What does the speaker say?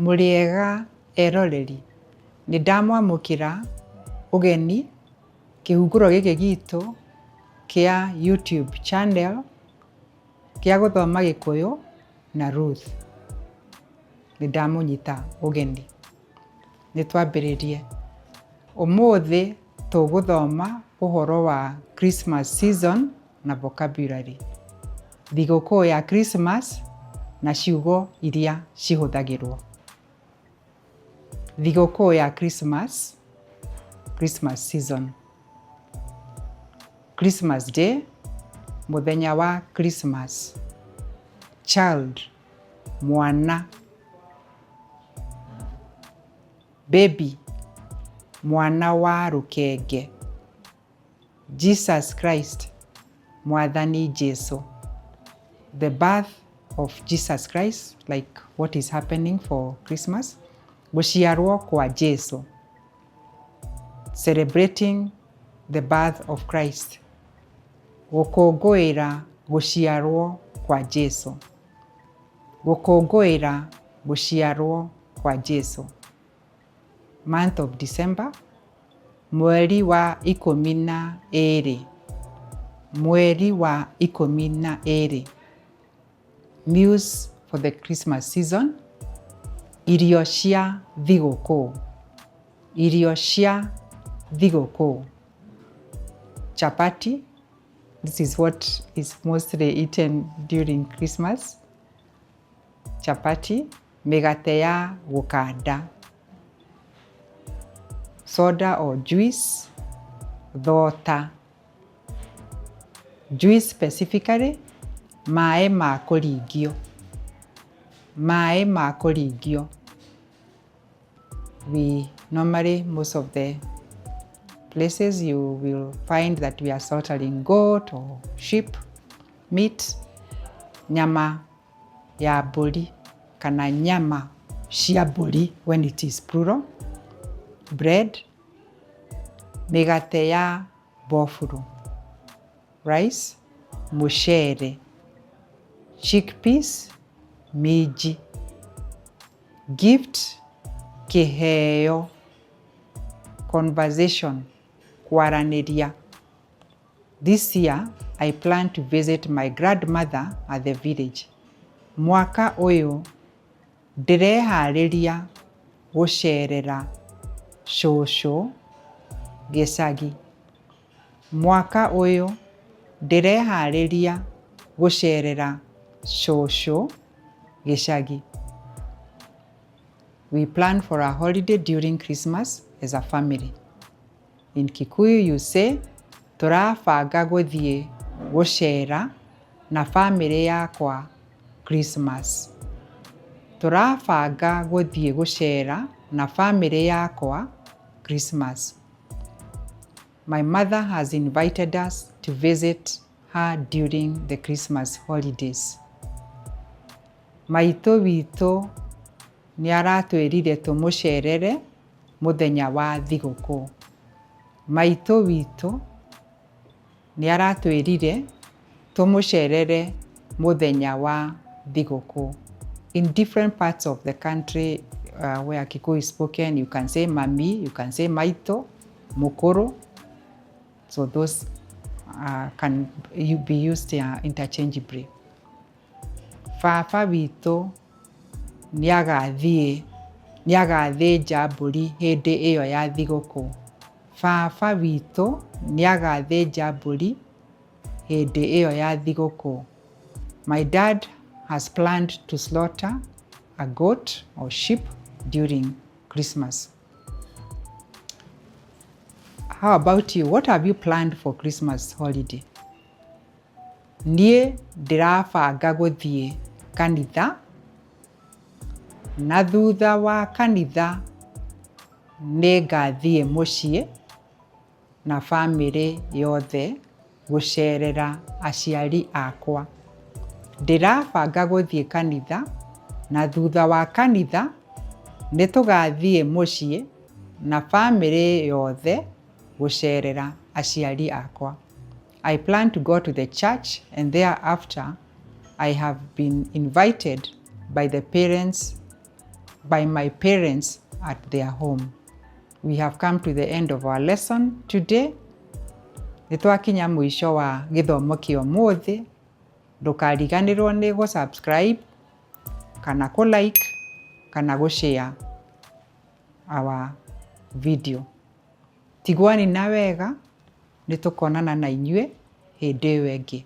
Mũrĩega eroreri, nĩ ndamwamũkĩra ũgeni kĩhunguro gĩkĩ gitũ kĩa YouTube channel kĩa gũthoma Gĩkũyũ na Ruth. Nĩ ndamũnyita ũgeni. Nĩ twambĩrĩrie. Ũmũthĩ tũgũthoma ũhoro wa Christmas season na vocabulary. Thigũkũ ya Christmas na ciugo iria cihũthagĩrwo. Thigũkũ ya Christmas, Christmas season. Christmas day, mũthenya wa Christmas. Child, mwana. Baby, mwana wa rũkenge. Jesus Christ, Mwathani Jesu. The birth of Jesus Christ, like what is happening for Christmas. Gũciarwo kwa Jesu. Celebrating the birth of Christ. Gũkũngũĩra gũciarwo kwa Jesu. Gũkũngũĩra gũciarwo kwa Jesu. Month of December, mweri wa ikũmi na ĩrĩ, mweri wa ikũmi na ĩrĩ. Meals for the Christmas season, irio cia thigũkũ, irio cia thigũkũ. Chapati, this is what is mostly eaten during Christmas. Chapati, mĩgate ya gũkanda. Soda or juice, thota. Juice specifically, maĩ ma kũringio. Maĩ ma kũringio. We normally, most of the places you will find that we are slaughtering goat or sheep meat, nyama ya mbũri kana nyama cia mbũri when it is plural, bread, mĩgate ya mboburu, rice, mũcere, chickpeas, minji, gift, kĩheo, conversation, kwaranĩria. This year I plan to visit my grandmother at the village. Mwaka ũyũ ndĩreharĩria gũcerera cũcũ gĩcagi. Mwaka ũyũ ndĩreharĩria gũcerera cũcũ gĩcagi. We plan for a holiday during Christmas as a family. In Kikuyu you say, tũrabanga gũthiĩ gũcera na bamĩrĩ yakwa Christmas. Tũrabanga gũthiĩ gũcera na bamĩrĩ yakwa Christmas. My mother has invited us to visit her during the Christmas holidays. Maitũ witũ nĩaratwĩrire tũmũcerere mũthenya wa thigũkũ. Maitũ witũ nĩaratwĩrire tũmũcerere mũthenya wa thigũkũ. In different parts of the country where Kikuyu is spoken, you can say mami, you can say maito, mukuru. So those can you be used interchangeably. Baba witũ nĩagathiĩ nĩagathĩnja mbũri hĩndĩ ĩyo ya thigũkũ. Baba witũ nĩagathĩnja mbũri hĩndĩ ĩyo ya thigũkũ. My dad has planned to slaughter a goat or sheep during Christmas. How about you? What have you planned for Christmas holiday? Niĩ ndĩrabanga gũthiĩ kanitha na thutha wa kanitha nĩngathiĩ mũciĩ na bamĩrĩ yothe gũcerera aciari akwa. Ndĩrabanga gũthiĩ kanitha na thutha wa kanitha nĩtũgathiĩ mũciĩ na bamĩrĩ yothe gũcerera aciari akwa. I plan to go to the church and thereafter I have been invited by the parents by my parents at their home. We have come to the end of our lesson today. Nĩ twakinya mũico wa gĩthomo kĩa ũmũthĩ. Ndũkariganĩrwo nĩ gũ subscribe kana kũ like kana gũ share our video. Tigwani na wega, nĩ tũkonana na inyuĩ hĩndĩ ĩyo ĩngĩ.